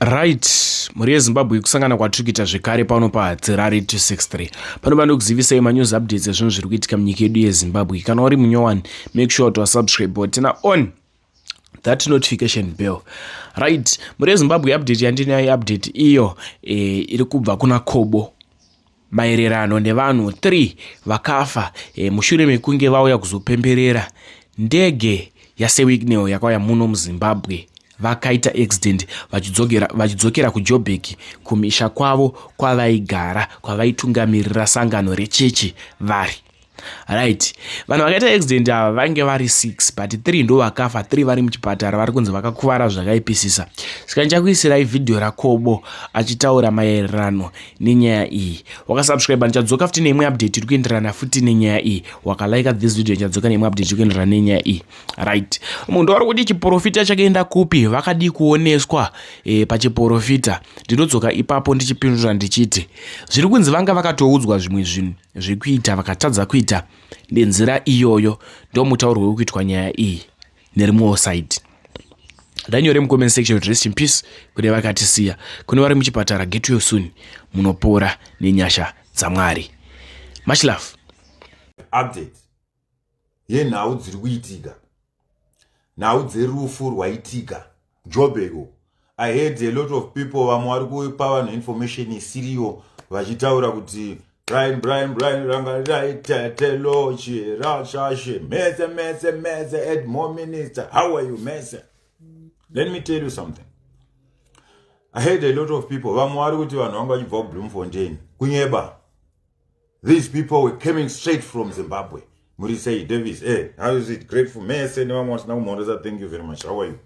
Right, mhuri yeZimbabwe, kusangana kwatiri kuita zvekare pano paHadzirari 263. Pano panokuzivisai manews updates ezvinhu zviri kuitika munyika yedu yeZimbabwe. Kana uri munyowani, make sure to subscribe, turn on that notification bell. Right, mhuri yeZimbabwe, update yandinayo, update iyo iri kubva kuna Kobo maererano nevanhu 3 vakafa mushure mekunge vauya kuzopemberera ndege yaSir Wicknell yakauya muno muZimbabwe. Vakaita accident vachidzokera kuJobek, kumisha kwavo kwavaigara, kwavaitungamirira sangano rechechi vari. Right, vanhu vakaita accident ava vange vari 6, but 3 ndo vakafa, 3 vari muchipatara, vari kunzi vakakuvara zvakaipisisa. Saka ndichakuisirai vhidhiyo raKobo achitaura maererano nenyaya iyi. Wakasubscribe, ndichadzoka futi neimwe update iri kuenderana futi nenyaya iyi. Wakalike this video, ndichadzoka neimwe update iri kuenderana nenyaya iyi. Right, munhu vari kuti chiprofita chakaenda kupi? Vakadii kuoneswa pachiprofita? Ndinodzoka ipapo ndichipindura ndichiti zviri kunzi vanga vakatoudzwa zvimwe zvinhu zvekuita, vakatadza kuita nenzira iyoyo. Ndo mutauro wekuitwa nyaya iyi nerimwewo side. Ndanyore mucomment section, rest in peace kune vakatisiya, kune vari muchipatara, get well soon, munopora nenyasha dzaMwari. Much love. Update yenhau dziri kuitika, nhau dzerufu rwaitika Jobeko. I heard a lot of people, vamwe vari kupa vanhu information isiriyo, vachitaura kuti Brian, Brian, Brian, rangarirai tetelo chirashashe mese mese mese. Edmo minister, how are you mese? Let me tell you something. I heard a lot of people, vamwe vari kuti vanhu vanga vachibva kuBloemfontein. Kunyeba. These people were coming straight from Zimbabwe. Muri sei, Davis? Hey, how is it? Grateful mese nevamwe vasina kumhoresa, thank you very much. How are you?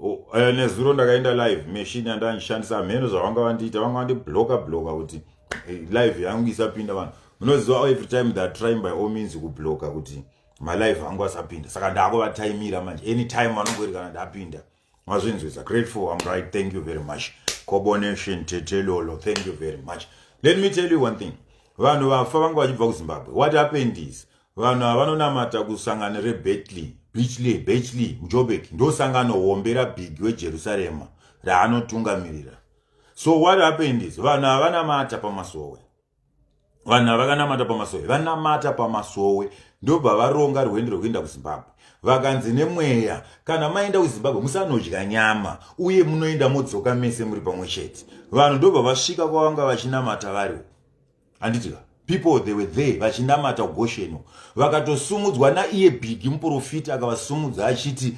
Oh, nezuro ndakaenda live, machine yandandishandisa, mheno zvavanga vandiita, vanga vandibloka bloka kuti live yangu isapinda vanhu. Munoziva, every time they are trying by all means kubloka kuti malive angu asapinda, saka ndaakuvataimira manje. Anytime vanongori kana ndapinda, mazvinzwisa. Grateful, I'm right, thank you very much. Cobonation tetelolo, thank you very much. Let me tell you one thing. Vanhu vafa vanga vachibva kuZimbabwe. What happened is, vanhu ava vanonamata kusangano reBetley, Beachley, Bechley muJobek. Ndo sangano hombe rabig weJerusarema raanotungamirira. So what happened is, vanhu ava vanamata pamasowe. Vanhu ava vakanamata pamasowe, vanamata pamasowe, ndobva varonga rwendo rwekuenda kuZimbabwe. Vakanzi nemweya, kana maenda kuZimbabwe musanodya nyama, uye munoenda modzoka mese muri pamwe chete. Vanhu ndobva vasvika kwavanga vachinamata variwo, handitika? People, they were there vachinamata kuGosheno. Vakatosumudzwa naiye bhigi muprofita, akavasumudza achiti,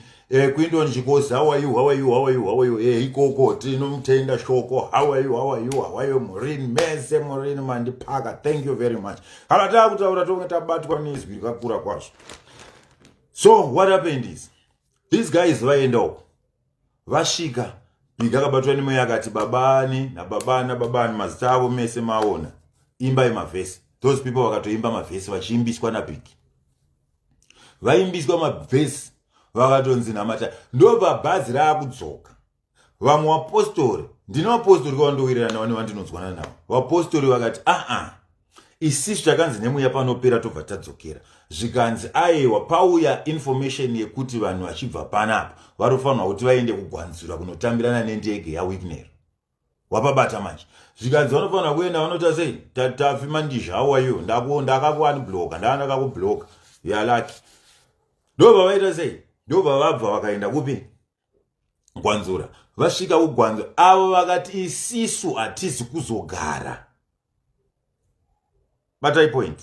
"Kuindoni chikosi, how are you, how are you, how are you, how are you? Ikoko tinomutenda shoko. How are you, how are you, how are you?" Murini mese, murini mandipaka, thank you very much. Kana taakutaura tonge tabatwa nezwi rikakura kwazvo. So what happened is, these guys vaenda uko, vasvika, bhigi akabatwa nemweya, akati, "Babani nababani nababani," mazita avo mese maona, "imbai mavhesi." Those people vakatoimba mavhesi vachiimbiswa nabhigi. Vaimbiswa mavhesi, vakatonzi namata. Ndobva bhazi raakudzoka. Vamwe vapostori, ndine vapostori kwavandowirirana navo nevandinonzwana navo, vapostori vakati, "Aa, isisu takanzi nemweya panopera tobva tadzokera." Zvikanzi, "Aiwa, pauya information yekuti vanhu vachibva panapa varofanirwa kuti vaende kuGwanzura kunotambirana nendege yaWicknell." Wapabata manje. Zvikanzi vanofanira kuenda vanota sei. Tafi mandizha, how are you? Ndakakuunblocka, ndaa ndakakubloka yalaki. Ndobva vaita sei? Ndobva vabva vakaenda kupi? Gwanzura. Vasvika kuGwanzura, avo vakati, "Isisu hatisi kuzogara." Batai point.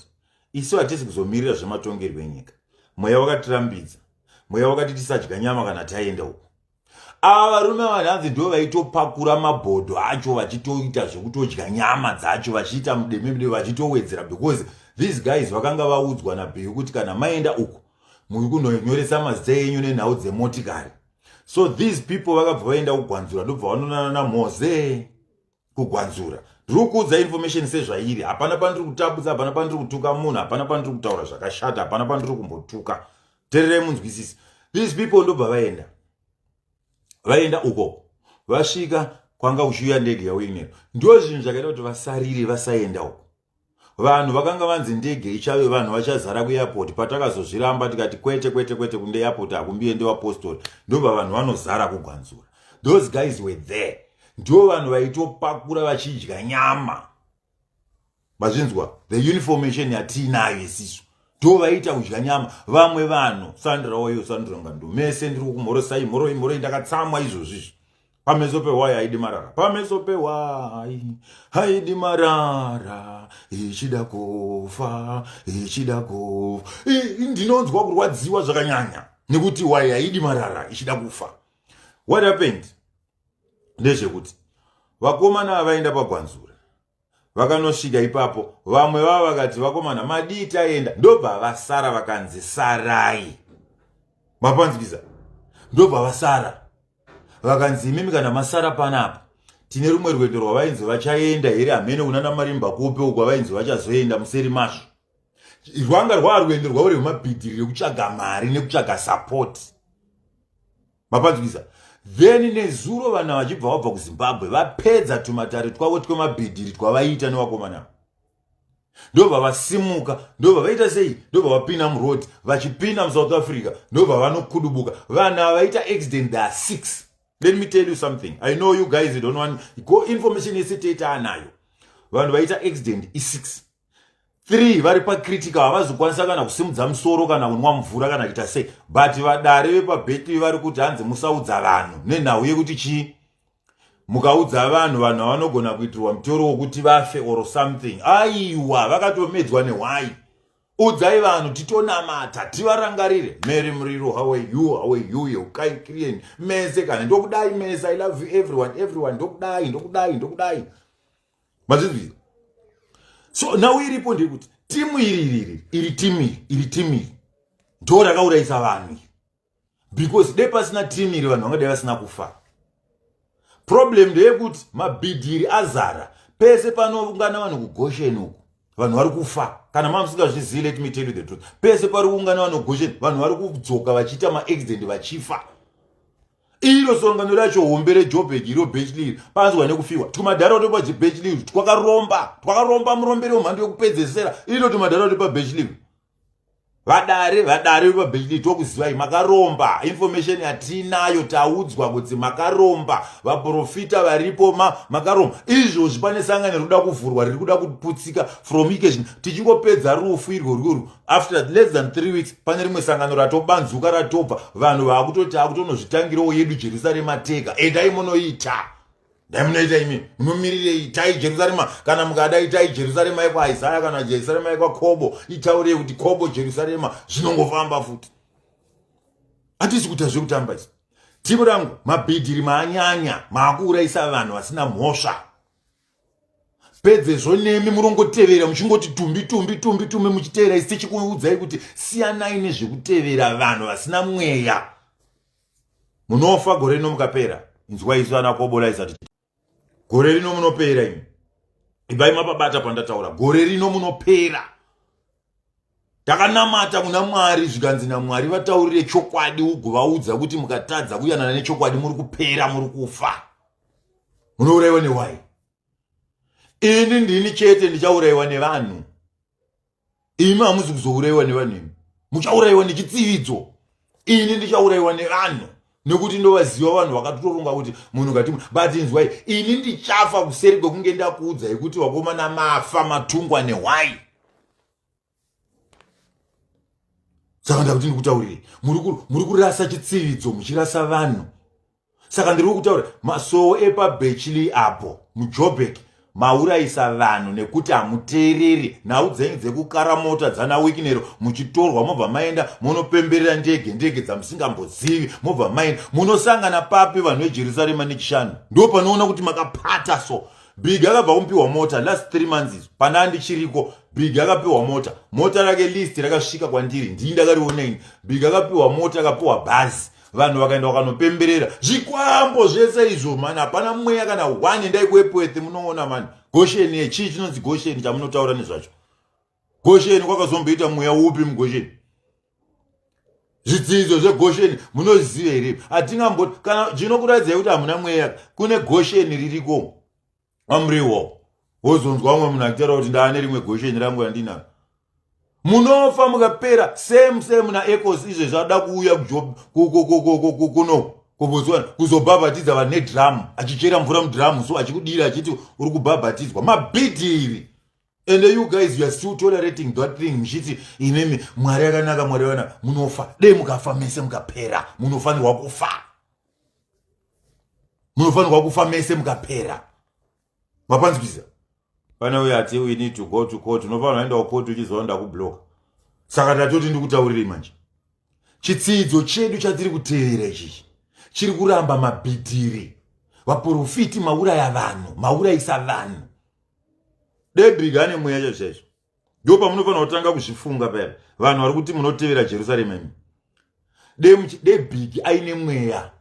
"Isu hatisi kuzomirira zvematongerwo enyika. Mweya wakatirambidza, mweya wakati tisadya nyama kana taenda uko." Ava varume vanhanzi ndo vaitopakura mabhodho acho, vachitoita zvekutodya nyama dzacho, vachiita mudeme mudeme, vachitowedzera, because these guys vakanga vaudzwa nabheyu kuti kana maenda uko muri kunonyoresa mazita enyu nenhau dzemotikari. So these people vakabva vaenda kuGwanzura, ndobva vanonana naMoze kuGwanzura. Ndiri kuudza information sezvairi. Hapana pandiri kutambudza, hapana pandiri kutuka munhu, hapana pandiri kutaura zvakashata, hapana pandiri kumbotuka. Tererai munzwisisi. These people ndobva vaenda, vaenda uko, vasvika kwanga kuchiuya ndege yaWicknell. Ndo zvinhu zvakaita kuti vasarire, vasaenda uko. Vanhu vakanga vanzi ndege ichave, vanhu vachazara kuairport. Patakazozviramba tikati, "Kwete, kwete, kwete, kunde airport hakumbiende vapostori," ndobva vanhu vanozara kuGwanzura. Those guys were there. Ndo vanhu vaitopakura vachidya nyama. Mazvinzwa? The uniformation yatiinayo isisu, ndo vaita kudya nyama. Vamwe vanhu, Sandra wayo, Sandra Ngando, mese ndiri kukumhorosai. Mhoroi, mhoroi. Ndakatsamwa izvozvizvi. Pameso pehwai haidi marara, pameso pehwai haidi marara, ichida kufa, ichida kufa. Ndinonzwa kurwadziwa zvakanyanya nekuti hwai haidi marara, ichida kufa. What happened ndezvekuti vakomana vaenda paGwanzura, vakanosvika ipapo, vamwe vava vakati, "Vakomana, madii taenda?" Ndobva vasara, vakanzi, "Sarai." Mapanzwisa? Ndobva vasara, vakanzi, "Imimi kana masara panapa, tine rumwe rwendo rwavainzi vachaenda here, hamene kunana Marimba kupi uko vainzi vachazoenda museri mazvo." Rwanga rwaa rwendo rwavo rwemabhidhiri rekutsvaga mari nekutsvaga support. Mapanzwisa? Then nezuro vanhu vachibva vabva kuZimbabwe, vapedza tumatare twavo twemabhidhiri twavaiita nevakomana, ndobva vasimuka, ndobva vaita sei, ndobva vapinda muroad vachipinda muSouth Africa, ndobva vanokudubuka. Vanhu ava vaita accident, there are six. Let me tell you something. I know you guys don't want go information yese teita anayo. Vanhu vaita accident i6, 3 vari pacritical, havazokwanisa kana kusimudza musoro kana kunwa mvura kana kuita sei. But vadare vepaBetleigh vari kuti hanzi musaudza vanhu nenhau yekuti chii, mukaudza vanhu, vanhu havanogona kuitirwa mutoro wokuti vafe or something. Aiwa, vakatomedzwa nehwai. Udzai vanhu titonamata, tivarangarire. Mary Muriro, how are you? How are you? Yeukai Krian, mese kana ndokudai mese. I love you everyone, everyone. Ndokudai, ndokudai, ndokudai. Mazvizvizvi. So nhau iripo ndeyekuti timu iri iri iri timu iri iri timu iri ndo rakaurayisa vanhu iri, because dai pasina timu iri, vanhu vangadai vasina kufa. Problem ndeyekuti mabhidhiri azara pese panoungana vanhu. KuGoshen uku vanhu vari kufa. Kana mamusingazvizivi, let me tell you the truth: pese pari kuungana vanhu kuGoshen, vanhu vari kudzoka vachiita maaccident, vachifa. Iro songano racho hombe reJobek iro, Birchleigh, panzwa nekufiwa. Tumadhara topa Birchleigh twakaromba, twakaromba muromberi wemhando yekupedzesera. Iro tumadhara topa Birchleigh, vadare, vadare vepaBirchleigh, tokuzivai makaromba. Information yatinayo, taudzwa kuti makaromba. Vaprofita varipo, makaromba. Izvozvi pane sangano riri kuda kuvhurwa, riri kuda kuputsika from ikezvino. Tichingopedza rufu irwo rworwo, after less than 3 weeks, pane rimwe sangano ratobanzuka, ratobva. Vanhu vaakutoti akutonozvitangirawo yedu Jerusarema tega. Endai munoita, dai munoita imi, munomirirei? Tai Jerusarema kana mukada, itai Jerusarema yekwaIsaya kana Jerusarema yekwaKobo. Itaurei kuti Kobo Jerusarema, zvinongofamba futi. Hatisi kuita zvekutamba izvi. Timu rangu, mabhidhiri maanyanya, maakuurayisa vanhu vasina mhosva. Pedzezvo nemi murongotevera muchingoti tumbi tumbi tumbi tumbi, muchiteera. Isi tichikuudzai kuti siyanai nezvekutevera vanhu vasina mweya, munofa gore rino mukapera. Inzwai, isu ana Kobolaisa, gore rino munopera imi. Ibvai mapabata pandataura, gore rino munopera. Takanamata kuna Mwari, zvikanzi naMwari vataurire chokwadi, ugovaudza kuti mukatadza kuyanana nechokwadi, muri kupera, muri kufa, munourayiwa newai. Ini ndini chete ndichaurayiwa nevanhu, imi hamuzi kuzourayiwa nevanhu. Imi muchaurayiwa nechitsividzo, ini ndichaurayiwa nevanhu, nekuti ndovaziva vanhu vakatoronga kuti munhu ngati. But inzwai, ini ndichafa kuseri kwekunge ndakuudzai kuti vakomana mafa, matungwa nehwai. Saka ndakuti ndikutaurire, muri kurasa chitsividzo, muchirasa vanhu. Saka ndiri kutaura masowo epaBirchleigh apo muJobek, maurayisa vanhu nekuti hamuteereri nhau dzenyu dzekukara mota dzana Wicknell, muchitorwa, mobva maenda munopemberera ndege, ndege dzamusingambozivi. Mobva maenda munosangana papi vanhu veJerusarema neChishanu? Ndo panoona kuti makapata. So Big akabva kumupiwa mota last 3 months izvo, pana andichiriko. Big akapiwa mota, mota rake list rakasvika kwandiri, ndii ndakariona ini. Big akapiwa mota, akapiwa bhazi, vanhu vakaenda vakanopemberera zvikwambo zvese izvo. Mani, hapana mweya kana one. Endai kuEpworth munoona mani. Gosheni yechii chinonzi Gosheni chamunotaura nezvacho? Gosheni kwakazomboita mweya upi muGosheni? Zvidzidzo zveGosheni munoziva here? Hatingambo kana chinokuratidzai kuti hamuna mweya. Kune Gosheni ririko amuriwo, wozonzwa umwe munhu achitaura kuti ndaane rimwe Gosheni rangu randinaro. Munofa mukapera. Same same naEcos, izvezvi ada kuuya kuno. kuBotswana kuzobhabhatidza vanhu nedhiramu, achichera mvura mudhiramu so achikudira achiti uri kubhabhatidzwa. Mabhidhiri. And you guys, you are still tolerating that thing, muchiti imimi Mwari akanaka, Mwari akanaka. Munofa dei mukafa mese mukapera. Munofanirwa kufa, munofanirwa kufa mese mukapera. Mapanzwisa? Pane uyo ati we need to go to court. Unofanira kuenda kukoti uchiziva ndakubloka. Saka ndatoti ndikutaurirei manje. Chitsidzo chedu chatiri kutevera ichichi chiri kuramba mabhidhiri. Vaprofiti mauraya vanhu, maurayisa vanhu. Debig ane mweya chaizvo chaizvo. Ndo pamunofanira kutanga kuzvifunga paya. Vanhu vari kuti munotevera Jerusarema imi, Debig aine mweya.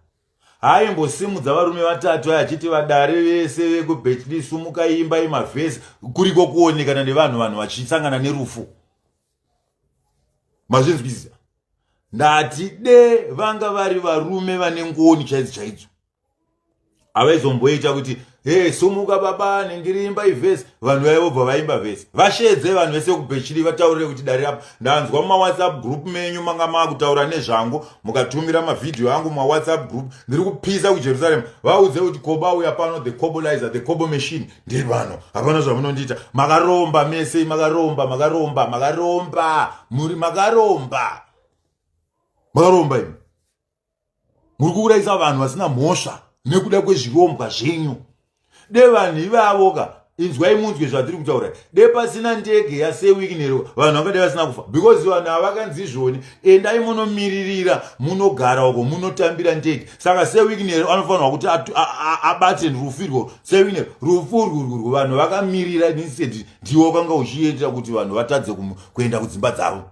Haimbosimudza varume vatatu aya achiti vadare vese vekuBechli sumuka, imba imavhesi, kuriko kuonekana nevanhu, vanhu vachisangana nerufu. Mazvinzwisisa? Ndati de vanga vari varume vane ngoni chaidzo chaidzo, havaizomboita kuti he sumuka baba nendirimba ivhesi, vanhu vaivo bva vaimba vhesi. Vashedze vanhu vese kuBechli, vataurire kuti dare apo ndanzwa mumawhatsapp group menyu manga maakutaura nezvangu, mukatumira mavhidhiyo angu mumawhatsapp group. Ndiri kupisa kuJerusalem. Vaudze kuti Koba uya pano, the cobolizer, the cobo machine, ndiri pano, hapana zvamunondiita. Makaromba mese, makaromba, makaromba, makaromba, muri makaromba, makaromba imi. Muri kuurayisa vanhu vasina mhosva nekuda kwezvirombwa zvenyu. De vanhu ivavo ka, inzwai munzwe zvatiri kutaura. De pasina ndege yaSir Wicknell, vanhu vangadai vasina kufa, because vanhu ava vakanzi izvoni endai munomiririra, munogara uko, munotambira ndege. Saka Sir Wicknell anofanirwa kuti abate rufu irwo. Sir Wicknell, rufu urwurwurwu vanhu vakamirira, instead ndiwo wakanga uchiita kuti vanhu vatadze kuenda kudzimba dzavo.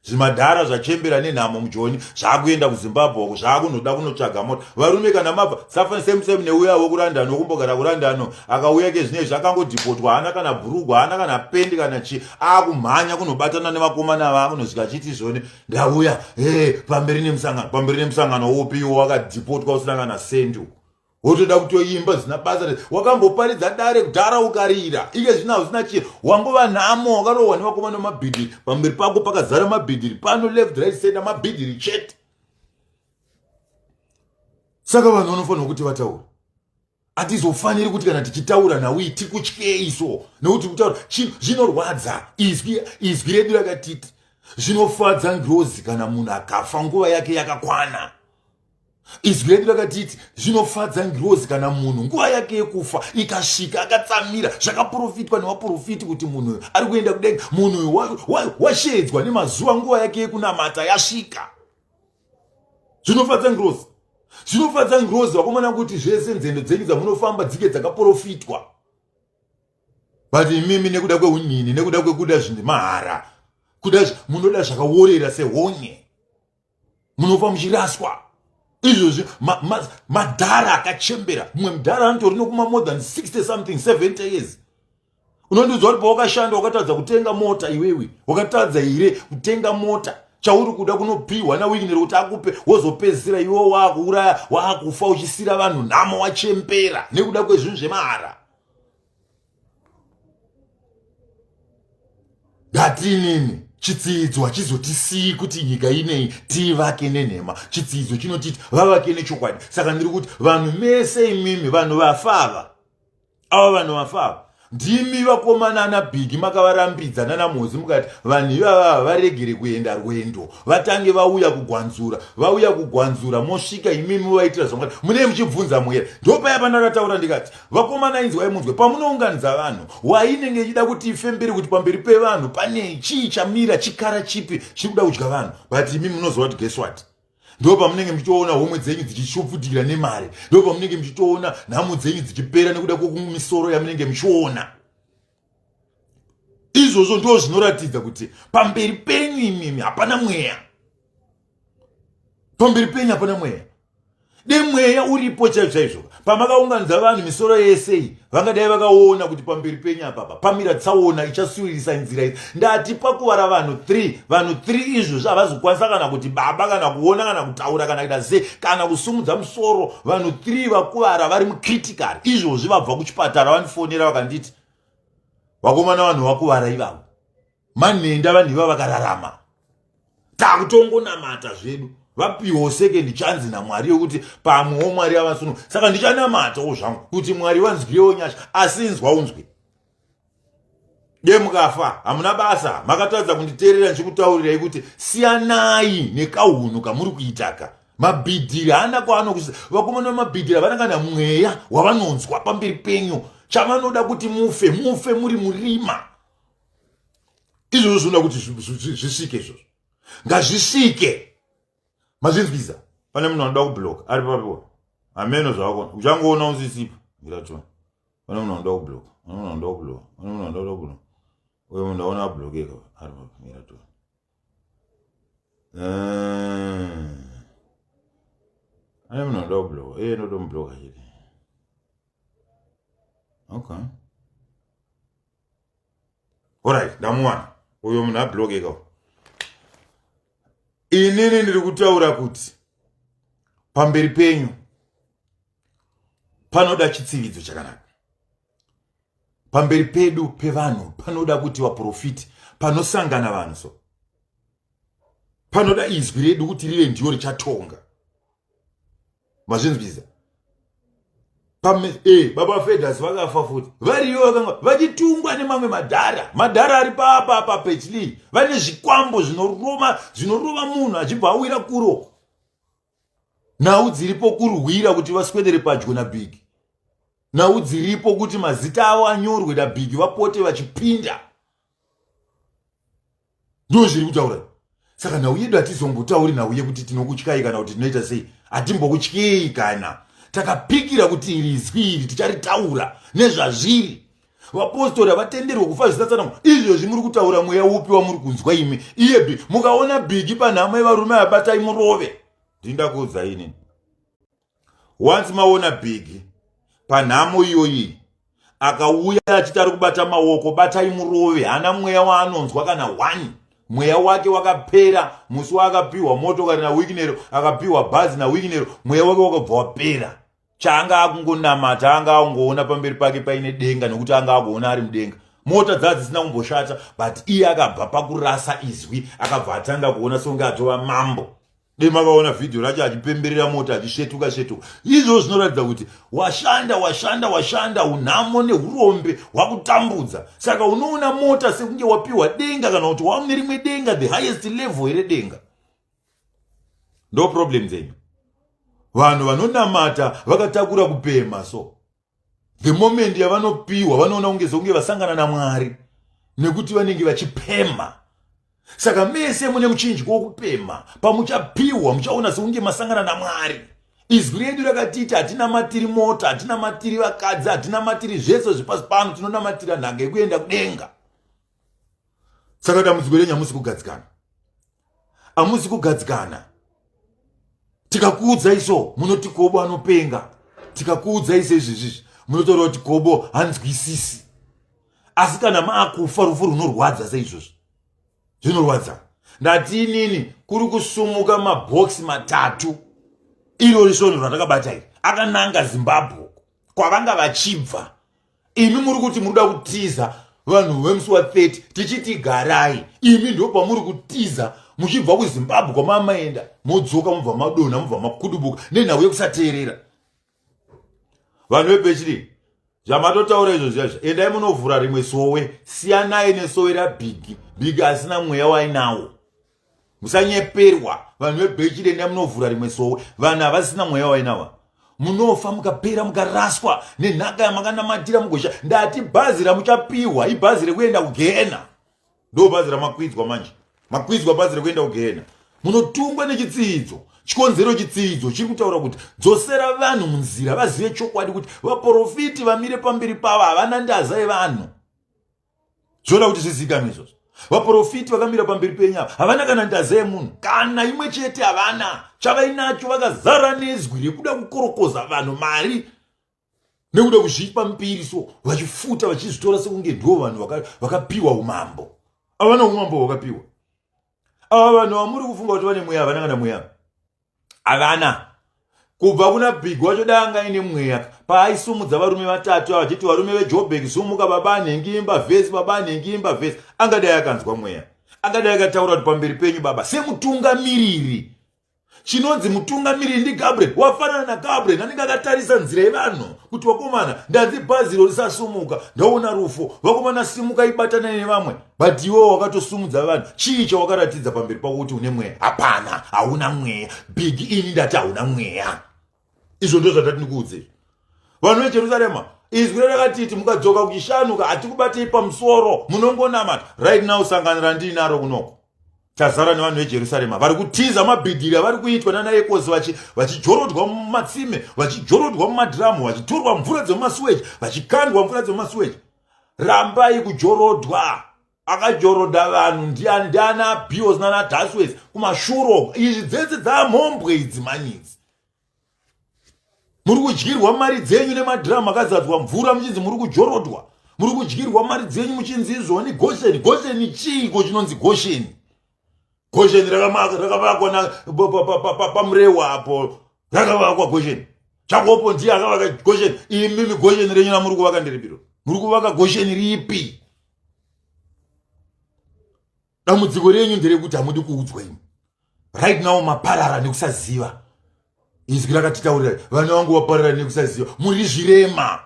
Zvimadhara zvachembera nenhamo mujoni zvaakuenda kuZimbabwe uko, zvaakunoda kunotsvaga mota. Varume, kana mabva safa same same neuya wekuLondon, wekumbogara kuLondon, akauya ke zvinezvi akangodhipotwa, haana kana bhurugwa, haana kana pendi kana chi, aakumhanya kunobatana nevakomana vaakunosvika achiti zvone ndauya e pamberi nemusangano. Pamberi nemusangano upiwo wakadhipotwa usina kana sendi uko, wotoda kutoimba zvisina basa. Wakamboparidza dare kudhara ukarira, ike zvino hausina chiro, wangova nhamo, wakarohwa nevakomana vemabhidhiri. Pamberi pako pakazara mabhidhiri pano, left, right, center, mabhidhiri chete. Saka vanhu vanofanirwa kuti vataure. Hatizofaniri kuti kana tichitaura nhau iyi tikutyei so, nekuti kutaura zvinorwadza. Izwi redu rakatiti zvinofadza ngirozi kana munhu akafa nguva yake yakakwana. Izwi redu rakatiti zvinofadza ngirozi kana munhu nguva yake yekufa ikasvika akatsamira zvakaprofitwa nevaprofiti kuti munhu ari kuenda kudenga. Munhu washedzwa nemazuva, nguva yake yekunamata yasvika. Zvinofadza ngirozi, zvinofadza ngirozi, vakomana, kuti zvese nzendo dzenyu dzamunofamba dzike dzakaprofitwa. But imimi nekuda kweunyini, nekuda kwekuda zvinhu mahara, kuda munoda zvakaorera sehonye, munofa muchiraswa izvozvi. Madhara akachembera, mumwe mudhara anotori nokuma more than 60 something, 70 years. Unondiudza kuti pawakashanda wakatadza kutenga mota? Iwewe wakatadza here kutenga mota? Chauri kuda kunopiwa naWicknell kuti akupe, wozopedzisira iwe waakuuraya, waakufa uchisira vanhu nhamo, wachembera nekuda kwezvinhu zvemahara. Ngatinini chitsidzo hachizotisii kuti nyika inei tiivake nenhema. Chitsidzo chinotiti vavake nechokwadi. Saka ndiri kuti vanhu mese imimi, vanhu vafava ava, vanhu vafava ndimi vakomana ana Bhigi, makavarambidza nanaMhozi, mukati vanhu ivava varegere kuenda rwendo, vatange vauya kugwanzura. Vauya kugwanzura, mosvika imimi vaitira zvamwari. Munee muchibvunza mwera. Ndopaya pandakataura ndikati, vakomana, inzwai munzwe, pamunounganidza vanhu, wainenge ichida kuti ifembere kuti pamberi pevanhu pane chii chamira, chikara chipi chiri kuda kudya vanhu. But imi munoziva kuti guess what, ndo pamunenge muchitoona homwe dzenyu dzichishupfutikira nemari, ndo pamunenge muchitoona nhamo dzenyu dzichipera nekuda kwekumisoro yamunenge muchiona. Izvozvo ndo zvinoratidza kuti pamberi penyu imimi hapana mweya. Pamberi penyu hapana mweya. De mweya uripo chaizvo chaizvo, pamakaunganidza vanhu misoro yese iyi, vangadai vakaona kuti pamberi penyu apapa pamira tsaona ichasuwirisa nzira iyi. Ndati pakuvara vanhu 3, vanhu 3 izvozvo havazokwanisa kana kuti baba, kana kuona, kana kutaura, kana kuita sei, kana kusumudza musoro. Vanhu 3 vakuvara vari mucritical izvozvi, vabva kuchipatara vandifonera vakanditi, vakomana, vanhu vakuvara ivavo manhenda, vanhu iva vakararama, takutongonamata zvedu. Vapiwo second chance naMwari yekuti pamwewo Mwari avasunu. Saka ndichanamatawo zvangu kuti Mwari vanzwirewo nyasha. Asi inzwa unzwe, de mukafa hamuna basa. Makatadza kunditeerera ndichikutaurirai kuti siyanai nekahunhu kamuri kuitaka. Mabhidhiri haana kwaanokuisa. Vakomana vemabhidhiri havana kana mweya wavanonzwa pamberi penyu. Chavanoda kuti mufe, mufe muri murima. Izvozvo zvinoda kuti zvisvike. Izvozvo ngazvisvike. Mazvinzwisa? Pane munhu anoda kubloka ari papiwa, hameno zvavakona. Uchangoona usisipo ngiratona. Pane munhu anoda kubloka, pane munhu anoda kubloka, pane munhu anoda kubloka. Uyo munhu aona ablokeka ari papi, ngiratona. Ane munhu anoda kubloka, iye ndotomubloka chete. Okay, alright, ndamuwana uyo munhu ablokeka. Inini ndiri kutaura kuti pamberi penyu panoda chitsividzo chakanaka. Pamberi pedu pevanhu panoda kuti vaprofiti, panosangana vanhu, so panoda izwi redu kuti rive ndiyo richatonga. Mazvinzwisa? Baba Fedas vakafa futi variyo, vakanga vachitungwa nemamwe madhara. Madhara ari paapapa pechli vane zvikwambo zvinorova, zvinorova munhu achibva awira kuro. Nhau dziripo kurwira kuti vaswedere padyo naBhigi. Nhau dziripo kuti mazita avo anyorwe naBhigi, vapote vachipinda. Ndo zviri kutaura. Saka nhau yedu, hatizombotauri nhau yekuti tinokutyai kana kuti tinoita sei. Hatimbokutyei. Kana takapikira kuti iri izwi iri ticharitaura nezvazviri. Vapostori havatenderwe kufa zvisatsanangwa. Izvozvi muri kutaura mweya upi wamuri kunzwa imi? Iye bi mukaona Bhigi panhamo yevarume, abatai murove. Ndindakuudza inini, once maona Bhigi panhamo iyoyi, akauya achiti ari kubata maoko, batai murove. Haana mweya waanonzwa kana one. Mweya wake wakapera musi waakapiwa motokari naWicknell, akapiwa bhazi naWicknell. Mweya wake wakabva wapera. Chaanga akungonamata, anga akungoona pamberi pake paine denga, nekuti anga akuona ari mudenga. Mota dzaa dzisina kumboshata, but iye akabva pakurasa izwi, akabva atanga kuona songe atova mambo. De makaona vhidhiyo racho achipemberera mota, achisvetuka svetuka. Izvozvo zvinoratidza kuti washanda, washanda, washanda. Unhamo neurombe hwakutambudza, saka unoona mota sekunge wapiwa denga, kana kuti wamune rimwe denga, the highest level here denga. Ndo problem dzenyu. Vanhu vanonamata vakatakura kupema, so the moment yavanopiwa vanoona kunge sekunge vasangana naMwari, nekuti vanenge vachipema. Saka mese mune muchinjiko wokupema, pamuchapiwa muchaona sekunge masangana naMwari. Izwi redu rakatiti hatina matiri mota, hatina matiri vakadzi, hatina matiri zvese zvepasi pano. Tinonamatira nhaka yekuenda kudenga. Saka dambudziko renyu, hamusi kugadzikana, hamusi kugadzikana. Tikakuudzai so, munoti Kobo anopenga. Tikakuudzai seizvezvizvi, munotaura kuti Kobo hanzwisisi. Asi kana maakufa rufu runorwadza seizvozvo, zvinorwadza. Ndati inini kuri kusumuka mabhokisi matatu irori svondo randakabata iri, akananga Zimbabwe kwavanga vachibva. Imi muri kuti muri kuda kutiza vanhu vemusi wa30, tichiti garai. Imi ndo pamuri kutiza muchibva kuZimbabwe kwamamaenda, modzoka, mubva madonha, mubva makudubuka nenhau yekusateerera. Vanhu vepechiri, zvamatotaura izvo zviya, endai munovhura rimwe sowe. Siyanai nesowe raBhigi. Bhigi asina mweya wainawo, musanyeperwa. Vanhu vebhechiri, endai munovhura rimwe sowe. Vanhu havasina mweya wainawa. Munofa mukapera, mukaraswa nenhaka yamakanamatira mugosha. Ndati bhazi ramuchapiwa ibhazi rekuenda kugehena. Ndo bhazi ramakwidzwa manje, makwidzwa bhazi rekuenda kugehena. Munotungwa nechitsidzo. Chikonzero chitsidzo chiri kutaura kuti dzosera vanhu munzira, vazive chokwadi kuti vaprofiti vamire pamberi pavo havana ndaza yevanhu. Zvoda kuti zvizikanwe izvozvo. Vaprofiti vakamira pamberi penyu ava havana kana ndaza yemunhu kana imwe chete, havana chavainacho. Vakazara nezwi rekuda kukorokoza vanhu mari nekuda kuzvipa mbiri, so vachifuta, vachizvitora sekunge ndo vanhu vakapiwa umambo. Havana umambo hwakapiwa ava vanhu vamuri kufunga kuti vane mweya. Havana kana mweya, havana. Kubva kuna Big wacho, dai anga aine mweya, paaisumudza varume vatatu ava achiti, "Varume veJobek, sumuka, baba anhengi imba vhesi, baba anhengi imba vhesi," angadai akanzwa mweya, angadai akataura kuti, "Pamberi penyu baba, semutungamiriri." Chinonzi mutungamiriri ndiGabriel, wafanana naGabriel anenge akatarisa nzira yevanhu kuti vakomana, ndanzi bhazi iro risasumuka, ndaona rufo, vakomana simuka, ibatanai nevamwe. But iwe wakatosumudza vanhu, chii chawakaratidza pamberi pako kuti une mweya? Hapana, hauna mweya. Big ini ndati hauna mweya. Izvo ndo zvatati ndikuudze vanhu veJerusarema. Izwi rakatiti mukadzoka kuchishanuka hatikubatei pamusoro, munongonamata. Right now sangano randiinaro kunoko tazara nevanhu veJerusarema vari kutiza mabhidhiri avari kuitwa nana Ekosi, vachijorodhwa mumatsime, vachijorodhwa mumadhiramu, vachitorwa mvura dzemumasuweji, vachikandwa mvura dzemumasuweji. Rambai kujorodhwa. Akajorodha vanhu ndiani? Ndiana Bios nana Daswes kumashuro. Izvi dzese dzamhombwe idzi manyidzi. Muri kudyirwa mari dzenyu nemadhiramu akazadzwa mvura muchinzi muri kujorodhwa. Muri kudyirwa mari dzenyu muchinzi izvoni Gosheni. Gosheni chiiko chinonzi Gosheni? Gosheni rakavakwa paMurewa apo, rakavakwa Gosheni. Chakopo ndiye akavaka Gosheni. Imimi Gosheni renyu ramuri kuvaka nderipiro? Muri kuvaka Gosheni ripi? Dambudziko renyu nderekuti hamudi kuudzwa imi. Right now maparara nekusaziva. Izwi rakatitaurira, vana vangu vaparara nekusaziva, muri zvirema.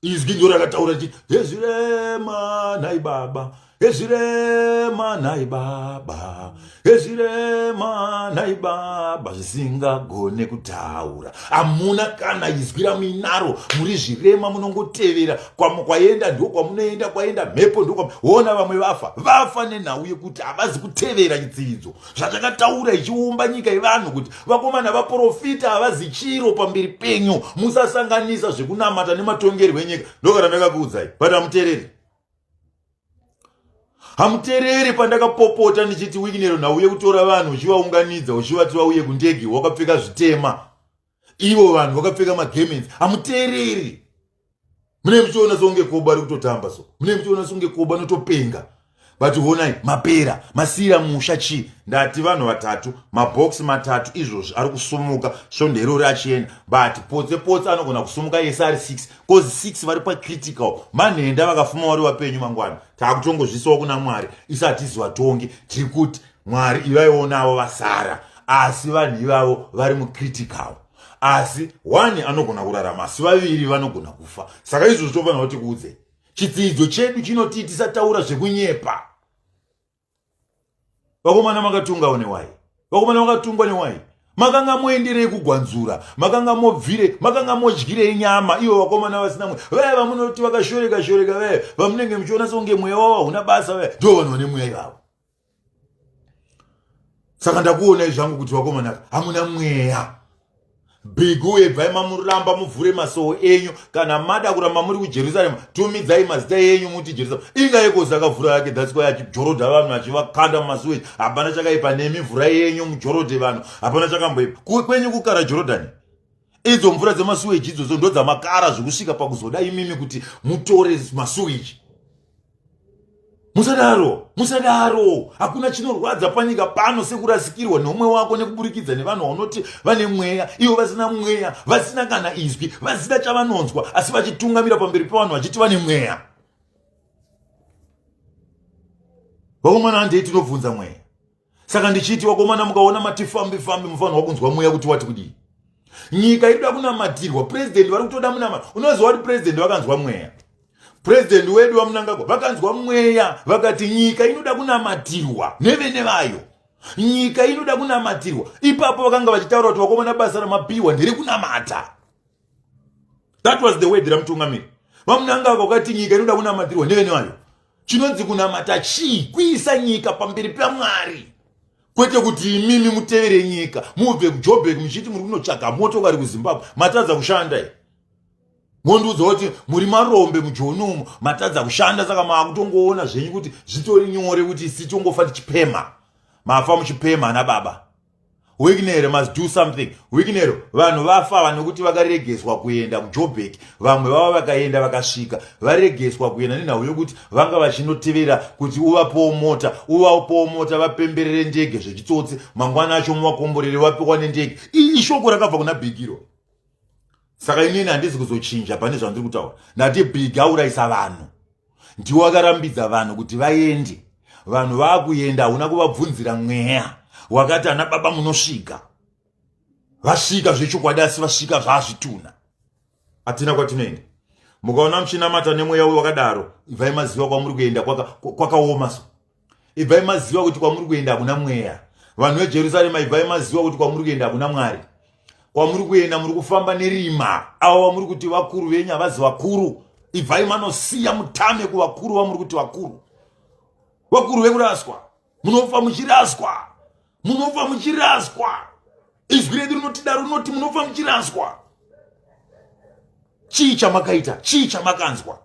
Izwi ndo rakataura chiti hezvirema nhai baba, hezvirema nhai baba, hezvirema nhai baba, zvisingagone kutaura. Hamuna kana izwi ramuinaro, muri zvirema, munongotevera kwaenda ndo kwamunoenda, kwaenda mhepo ndo. Ona vamwe vafa, vafa nenhau yekuti havazi kutevera chitsividzo zvachakataura ichiumba nyika yevanhu kuti vakomana vaprofita havazi chiro pamberi penyu, musasanganisa zvekunamata nematongerwo enyika. Ndokana ndakakuudzai, but hamuteereri, hamuteereri. Pandakapopota ndichiti Wicknell, nhau yekutora vanhu uchivaunganidza uchivati vauye kundege wakapfeka zvitema, ivo vanhu vakapfeka magarments, hamuteereri. Mune muchiona songe koba ari kutotamba, so mune muchiona songe koba notopenga, but honai mapera, masiyira musha. Chii ndati? Vanhu vatatu, mabhokisi matatu izvozvi ari kusumuka svondo irori achienda, but potse potse anogona kusumuka ese ari 6, cause 6 vari pacritical. Manhenda vakafuma vari vapenyu mangwana, taakutongozvisawo kuna Mwari. Isu hatizi vatongi, tiri kuti Mwari ivaionavo vasara, asi vanhu ivavo vari mucritical, asi one anogona kurarama, asi vaviri vanogona kufa. Saka izvozvo tofanira kuti kuudzei, chidzidzo chedu chinoti tisataura zvekunyepa. Vakomana makatungawo newai, vakomana vakatungwa newai. Makanga moenderei kugwanzura? Makanga mobvire? Makanga modyirei nyama ivo vakomana vasina mweya? Vaya vamunoti vakashoreka shoreka, vaya vamunenge muchiona sekunge mweya wavo hauna basa, vaya ndo vanhu vane mweya ivavo. Saka ndakuonai zvangu kuti vakomana hamuna mweya. Bhigu ebvai mamuramba, muvhure masowo enyu. Kana mada kuramba muri kuJerusarema, tumidzai mazita enyu muti Jerusarema. Inga yekozi akavhura yake, that's why achijorodha vanhu achivakanda mumasuweji. Hapana chakaipa nemi, mvura yenyu mujorodhe vanhu, hapana chakamboipa kwenyu kukara Jorodhani. Idzo mvura dzemasuweji idzodzo ndo dzamakara zvekusvika pakuzoda imimi kuti mutore masuweji. Musadaro, musadaro. Hakuna chinorwadza panyika pano sekurasikirwa neumwe wako nekuburikidza nevanhu vaunoti vane mweya, ivo vasina mweya, vasina kana izwi, vasina chavanonzwa, asi vachitungamira pamberi pevanhu vachiti vane mweya. Vakomana, handei tinobvunza mweya. Saka ndichiti vakomana, mukaona mati fambi fambi, mufanirwa kunzwa mweya kuti wati kudii. Nyika inoda kunamatirwa, purezidendi vari kutoda munamato. Unoziva kuti purezidendi vakanzwa mweya, purezidendi wedu vaMnangagwa vakanzwa mweya, vakati nyika inoda kunamatirwa nevene vayo, nyika inoda kunamatirwa. Ipapo vakanga vachitaura kuti vakomana, basa ramapiwa nderekunamata. That was the word ramutungamiri vaMnangagwa, vakati nyika inoda kunamatirwa nevene vayo. Chinonzi kunamata chii? Kuisa nyika pamberi paMwari, kwete kuti imimi mutevere nyika, mubve kuJobek muchiti muri kunotsvaga motokari kuZimbabwe. Matadza kushanda i mondiudza kuti muri marombe muJoni umo, matadza kushanda, saka maakutongoona zvenyu kuti zvitori nyore kuti isi tongofa tichipema. Mafa muchipema ana baba. Wicknell must do something. Wicknell, vanhu vafa nekuti vakaregeswa kuenda kuJobek. Vamwe vava vakaenda, vakasvika varegeswa kuenda nenhau yokuti vanga vachinotevera kuti uvapowo mota, uvapowo mota, vapemberere ndege zvechitsotsi. Mangwana acho muvakomborere vapiwa nendege. Ishoko rakabva kuna Bhigiro. Saka inini handisi kuzochinja pane zvandiri kutaura. Ndati Bhigi aurayisa vanhu, ndiwo akarambidza vanhu kuti vaende. Vanhu vaakuenda, hauna kuvabvunzira mweya. Wakati ana baba munosvika. Vasvika zvechokwadi, asi vasvika zvaazvituna. Hatina kwatinoenda. Mukaona muchinamata nemweya wakadaro, ibvai maziva kwamuri kuenda kwakaoma. So ibvai maziva kuti kwamuri kuenda hakuna mweya. Vanhu veJerusarema, ibvai maziva kuti kwamuri kuenda hakuna Mwari. Kwamuri kuenda muri kufamba nerima. Avo vamuri kuti vakuru venyu havazi vakuru. Ibvai manosiya, mutame kuvakuru vamuri kuti vakuru, vakuru vekuraswa. Munofa muchiraswa, munofa muchiraswa. Izwi redu rinotidaro, rinoti munofa muchiraswa. Chii chamakaita? Chii chamakanzwa?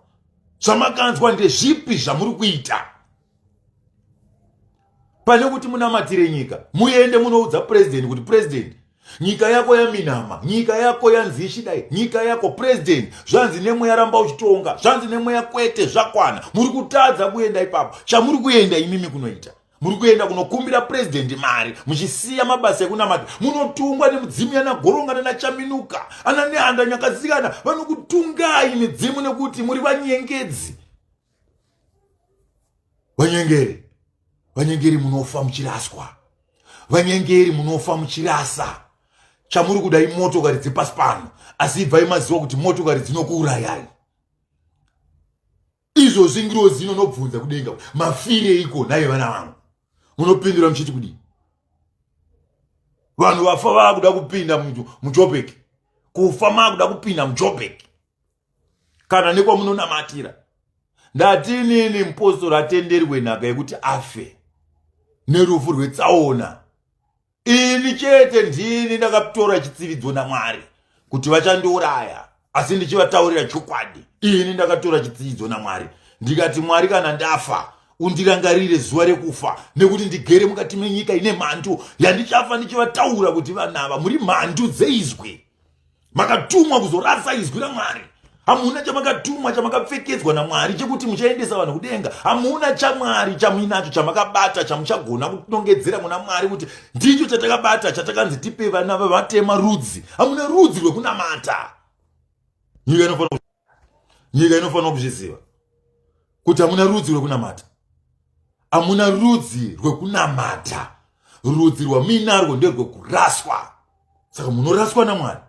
Zvamakanzwa ndezvipi zvamuri kuita? Pane kuti munamatire nyika, muende munoudza purezidendi kuti, "Purezidendi, nyika yako yaminama, nyika yako yanzi ichidai, nyika yako purezidendi, zvanzi nemweya ramba uchitonga, zvanzi nemweya kwete, zvakwana." Muri kutadza kuenda ipapo. Chamuri kuenda imimi kunoita, muri kuenda kunokumbira purezidendi mari, muchisiya mabasa ekunamata. Munotungwa nemudzimu yanaGoronga nanaChaminuka, ana Nehanda, Nyakasikana. Vanokutungai midzimu nekuti muri vanyengedzi, vanyengeri. Vanyengeri, munofa muchiraswa. Vanyengeri, munofa muchirasa. Chamuri kuda imotokari dzepasi pano, asi ibvai maziva kuti motokari dzinokuurayai. Izvozvi ngirozi inonobvunza kudenga, "Mafireiko nhaye vana vangu?" Munopindura muchiti kudii? Vanhu vafa vaakuda kupinda muJobek. Kufa maakuda kupinda muJobek kana nekwamunonamatira. Ndatinini mupostori atenderwe nhaka yekuti afe nerufu rwetsaona. Ini chete ndini ndakatora chitsividzo naMwari kuti vachandiuraya, asi ndichivataurira chokwadi. Ini ndakatora chitsividzo naMwari, ndikati, "Mwari, kana ndafa, undirangarire zuva rekufa, nekuti ndigere mukati menyika ine mhandu yandichafa ndichivataura kuti vanava muri mhandu dzeizwi. Makatumwa kuzorasa izwi raMwari. Hamuna chamakatumwa, chamakapfekedzwa naMwari chekuti muchaendesa vanhu kudenga. Hamuna chaMwari chamuinacho chamakabata, chamuchagona kunongedzera kuna Mwari kuti ndicho chatakabata, chatakanzi tipe vana vavatema." Rudzi, hamuna rudzi rwekunamata. Nyika inofanira kuzviziva kuti hamuna rudzi rwekunamata, hamuna rudzi rwekunamata. Rudzi rwamuinarwo nderwekuraswa, saka munoraswa naMwari.